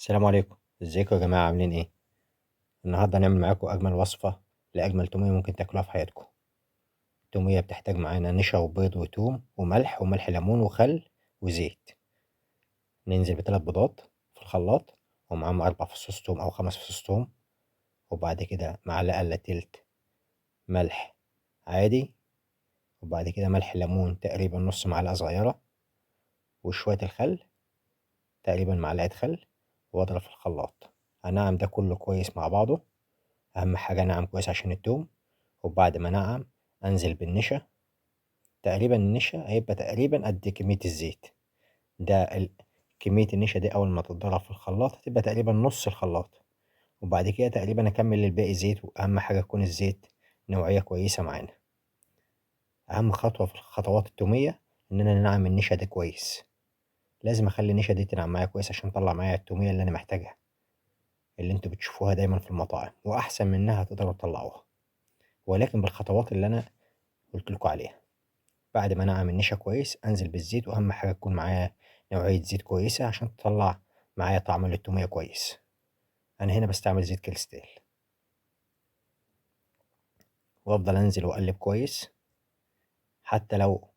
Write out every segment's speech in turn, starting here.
السلام عليكم، ازيكم يا جماعة؟ عاملين ايه؟ النهاردة هنعمل معاكم اجمل وصفة لاجمل تومية ممكن تاكلوها في حياتكم. التومية بتحتاج معانا نشا وبيض وتوم وملح وملح ليمون وخل وزيت. ننزل بثلاث بيضات في الخلاط ومعاهم 4 فصوص توم او 5 فصوص توم، وبعد كده معلقة الا تلت ملح عادي، وبعد كده ملح ليمون تقريبا نص معلقة صغيرة، وشوية الخل تقريبا معلقة خل، واضرب في الخلاط. هنعم ده كله كويس مع بعضه، اهم حاجة نعم كويس عشان التوم. وبعد ما نعم انزل بالنشا، تقريبا النشا هيبقى تقريبا قد كمية الزيت ده. كمية النشا دي اول ما تتضرب في الخلاط هتبقى تقريبا نص الخلاط، وبعد كده تقريبا اكمل الباقي زيت. واهم حاجة تكون الزيت نوعية كويسة معانا. اهم خطوة في خطوات التومية ان انا نعم النشا ده كويس، لازم اخلي النشا دي تنعم معايا كويس عشان تطلع معايا التومية اللي انا محتاجها، اللي انتوا بتشوفوها دايما في المطاعم، واحسن منها تقدروا تطلعوها، ولكن بالخطوات اللي انا قلت لكم عليها. بعد ما نعم النشا كويس انزل بالزيت، واهم حاجة تكون معايا نوعية زيت كويسة عشان تطلع معايا طعم للتومية كويس. انا هنا بستعمل زيت كريستال، وافضل انزل واقلب كويس. حتى لو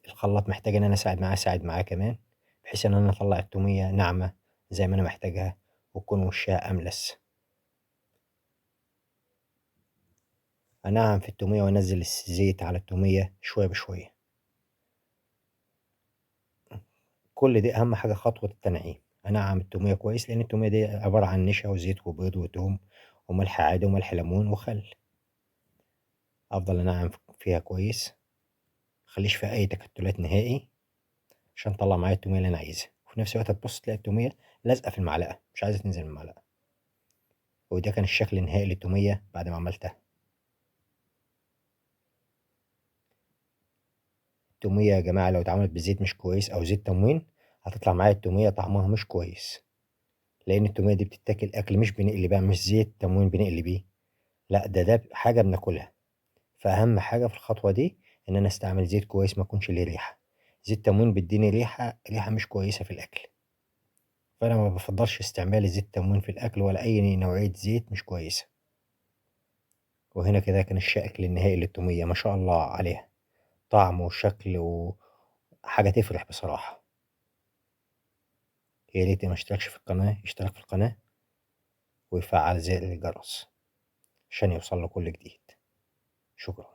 الخلاط محتاج ان انا اساعد معاه اساعد معاه كمان، بحيث ان انا اطلع التومية ناعمة زي ما انا محتاجها وتكون وشها املس. انعم في التومية وانزل الزيت على التومية شوية بشوية. كل دي اهم حاجة خطوة التنعيم، انعم التومية كويس، لان التومية دي عبارة عن نشا وزيت وبيض وتوم وملح عادي وملح ليمون وخل. افضل انعم فيها كويس، مخليش فيها اي تكتلات نهائي عشان تطلع معايا التومية اللي انا عايزها. وفي نفس الوقت هتبص تلاقي التومية لازقة في المعلقة، مش عايزة تنزل من المعلقة. وده كان الشكل النهائي للتومية بعد ما عملتها. التومية يا جماعة لو اتعملت بزيت مش كويس أو زيت تموين هتطلع معايا التومية طعمها مش كويس، لأن التومية دي بتتاكل أكل مش بنقلي بقى، مش زيت تموين بنقلي بيه، لا ده حاجة بناكلها. فأهم حاجة في الخطوة دي إن أنا أستعمل زيت كويس ما يكونش ليه ريحة. زيت تموين بيديني ريحة مش كويسة في الأكل، فأنا ما بفضلش استعمال زيت تموين في الأكل ولا أي نوعية زيت مش كويسة. وهنا كده كان الشكل النهائي للتومية، ما شاء الله عليها، طعم وشكل وحاجة تفرح بصراحة. يا ريت ما اشتركش في القناة يشترك في القناة ويفعل زر الجرس عشان يوصل له كل جديد. شكرا.